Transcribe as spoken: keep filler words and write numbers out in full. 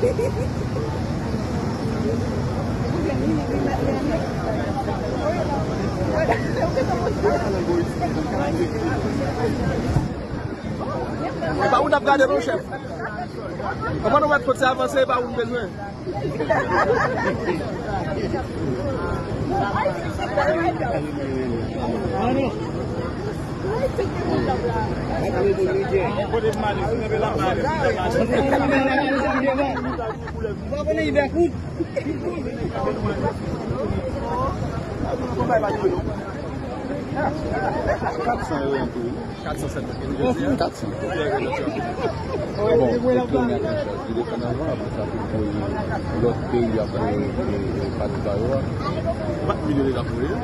E pa ou n ap gade non, chèf. Kòman nou mèt fòt se avanse, e pa ou n bezwen. Kat san euro an tou, wi. Kat san sèt. Kat san. Bon, se premye akonchaj. Li desann anvan, apre sa, pou l voye lòt peyi ap voye, e, e, pati ba yo a. Kat milyon deja voye.